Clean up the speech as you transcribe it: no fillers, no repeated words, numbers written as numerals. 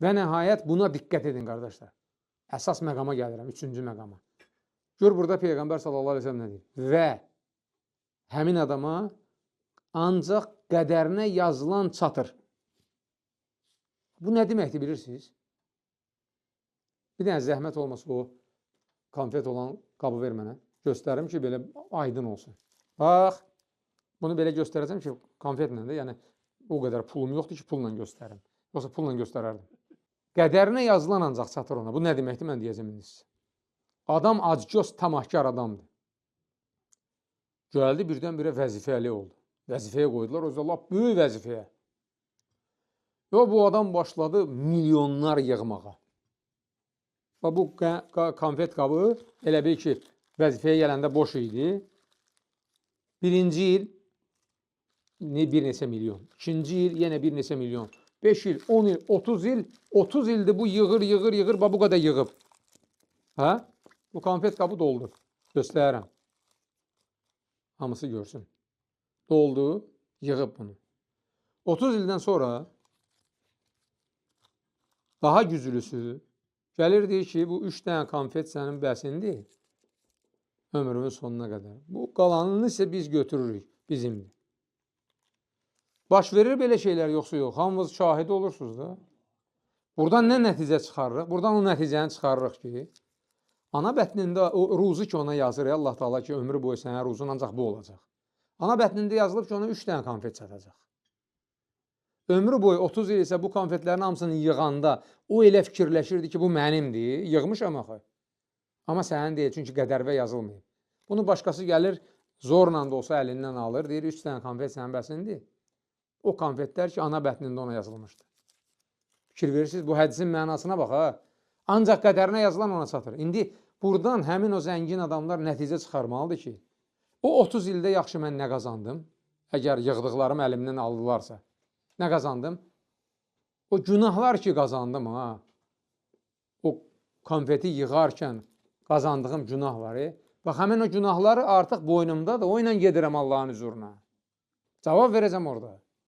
Və nəhayət buna diqqət edin qardaşlar. Əsas məqama gəlirəm, üçüncü məqama. Gör burada Peyğəmbər sallallahu əleyhi və səlləm nə deyir? Və həmin adama ancaq qədərinə yazılan çatır. Bu nə deməkdir bilirsiniz? Bir dənə zəhmət olmasa o konfet olan qabı ver mənə. Göstərim ki, belə aydın olsun. Bax, bunu belə göstərəcəm ki, konfetlə də, yəni o qədər pulum yoxdur ki, pulla göstərim. Yoxsa pulla göstərərdim. Qədərinə yazılan ancaq çatır ona. Bu nə deməkdir, mən deyəcəm indi sizə. Adam acgöz, tamahkar adamdır. Gəldi birdən-birə vəzifəli oldu. Vəzifəyə qoydular, özü də lap böyük vəzifəyə. Və bu adam başladı milyonlar yığmağa. Və bu konfet qabı elə bil ki, vəzifəyə gələndə boş idi. Birinci il bir neçə milyon. İkinci il yenə bir neçə milyon. 5 il, 10 il, 30 il, 30 ildir bu yığır, yığır, yığır, bax bu qədər yığıb. Hə? Bu konfet qabı doldu. Göstərirəm. Hamısı görsün. Doldu, yığıb bunu. 30 ildən sonra daha güclüsü gəlir deyir ki, bu 3 dənə konfet sənin bəsindir ömrümün sonuna qədər. Bu qalanını isə biz götürürük, bizimdir. Baş verir belə şeylər yoxsa yox? Hamınız şahid olursunuz da. Buradan nə nəticə çıxarırıq? Buradan o nəticəni çıxarırıq ki, ana bətnində o ruzu ki ona yazır, Allah Taala ki, ömrü boyu sənə ruzun ancaq bu olacaq. Ana bətnində yazılıb ki, ona 3 dənə konfet çatacaq. Ömrü boyu 30 il isə bu konfetlərin hamısını yığanda o elə fikirləşirdi ki, bu mənimdir, yığmışam axı. Amma sənin deyil, çünki qədərvə yazılmayıb. Bunu başqası gəlir, zorla da olsa əlindən alır, deyir, 3 dənə konfet sənin bəsindir. O konfetlər ki, ana bətnində ona yazılmışdı. Fikir verirsiniz, bu hədisin mənasına bax, ha. Ancaq qədərinə yazılan ona çatır. İndi buradan həmin o zəngin adamlar nəticə çıxarmalıdır ki, o 30 ildə yaxşı mən nə qazandım? Əgər yığdıqlarım əlimdən aldılarsa, nə qazandım? O günahlar ki qazandım, ha. O konfeti yığarkən qazandığım günah var. Bax, həmin o günahları artıq boynumdadır, o ilə gedirəm Allahın hüzuruna. Cavab verəcəm orada.